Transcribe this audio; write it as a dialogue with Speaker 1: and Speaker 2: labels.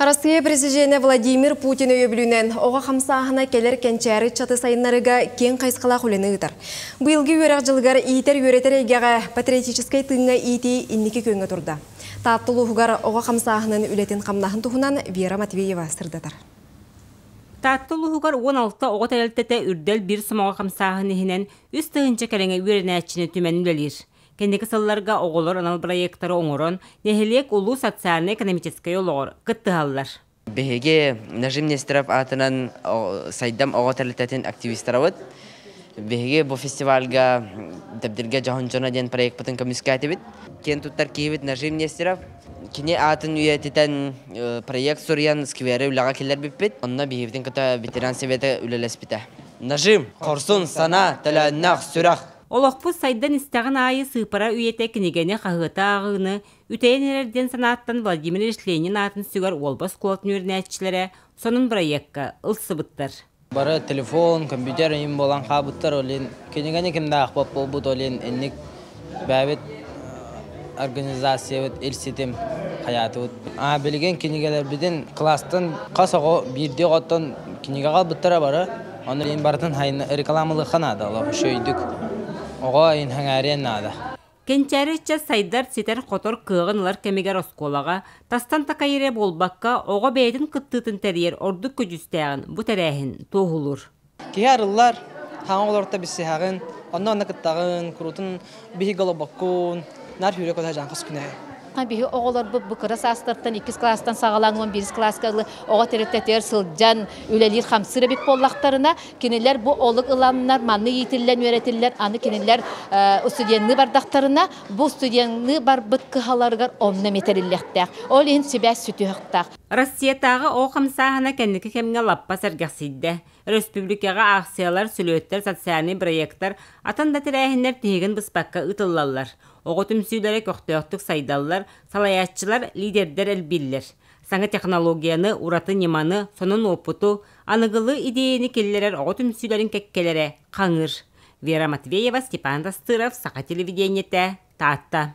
Speaker 1: Арассыыйа Президенэ Владимир Путин өйөбүлүнэн оҕо хамсааһына кэлэр кэнчээри ыччаты сайыннарыыга киэҥ хайысхалаах үлэни ыытар. Быйылгы үөрэх дьылыгар иитэр-үөрэтэр эйгэҕэ патриотическай тыыҥҥа иитии инники күөҥҥэ турда. Таатта улууһугар оҕо хамсааһынын үлэтин-хамнаһын туһунан Вера Матвеева сырдатар.
Speaker 2: Таатта улууһугар 16 оҕо тэрилтэтэ Үрдэл биир сомоҕо хамсааһын иһинэн 3000 кэриҥэ үөрэнээччини түмэн үлэлиир. Кэнники сылларга оҕолор анал бырайыактары оҥорон, нэһилиэк улуу социальнай-экономическай олоҕор кыттыһаллар.
Speaker 3: Биһиги Нажим Нестеров аатынан Сайдам оҕо тэрилтэтин активистарабыт. Биһиги бу фестивальга Дэбдиргэ дьоһун дьоно диэн проекпытын көмүскээтибит. Киэн туттар киһибит Нажим Нестеров. Кини аатын үйэтитэн проект суруйан сквери үлэҕэ киллэрбиппит. Онно биһибитин кытта ветеран совета үлэлэспитэ. Нажим, хорсун санаа, төлөөннөөх сүрэх.
Speaker 2: Олохпут сайдан истэҕин аайы сыыппара үйэтэ кинигэни, хаһыаты ааҕыыны үтэйэн эрэр диэн санааттан Владимир Ильич Ленин аатын сүгэр Уолба оскуолатын үөрэнээччилэрэ сонун бырайыакка ылсыбыттар.
Speaker 4: Бары телефон, компьютер им буолан хаалбыттар, ол иһин кинигэни ким да аахпат буолбут, ол иһин инник бэйэбит организациябыт ил ситим хайаатыбыт. А билигин кинигэлэрбитин класстан хас оҕо биирдии оҕоттон кинигэ аҕалбыттара бары. Ону иһин барытын рекламалыахха наада, олох үчүгэйдик. Оҕо иһин сэҥээриэн наада.
Speaker 2: Кэнчээри ыччат сайдар, ситэр-хотор кыаҕын ылар кэмигэр оскуолаҕа тастан такайар эрэ буолбакка, оҕо бэйэтин кыттыытын тэрийэр ордук көдьүүстээҕин бу тэрээһин туоһулуур.
Speaker 5: Киһи арыллар, хаҥа олорто билсиһэҕин, онно-онно кыттаҕын, куруутун биһиги олорбоккун, наар сүүрэ-көтө сылдьан хас күнэ.
Speaker 6: Биһи оҕолорбут бу кыра саастартан иккис класстан саҕалаан 11 класска ылы оҕо тэрилтэтигэр сылдьан үлэлиир хамсыыр эбит буоллахтарына, кинилэр бу олук ыланнар манны иитиллэн үөрэтиллэр, аны кинилэр студенныы бардахтарына, бу студенныы барбыт кыһаларыгар онно эмиэ тэриллиэхтээх. Ол иһин сибээс сүтүөхтээх.
Speaker 2: Россиятааҕы оҕо хамсааһына кэнники кэмҥэ лаппа сэргэхсийдэ. Өрөспүүбүлүкэҕэ аахсыйалар, сүлүөттэр, социальнай бырайыактар, атын да тэрээһиннэр тиһигин быспакка ыытыллаллар. Оҕо түмсүүлэрэ көхтөөхтүк сайдаллар, салайааччылар, лидердэр элбииллэр. Саҥа технологияны, ураты ньыманы, сонун уопуту, аныгылыы идиэйэни киллэрэр оҕо түмсүүлэрин кэккэлэрэ хаҥыыр. Вера Матвеева, Степан Тастыров, Саха телевидениетэ, Таатта.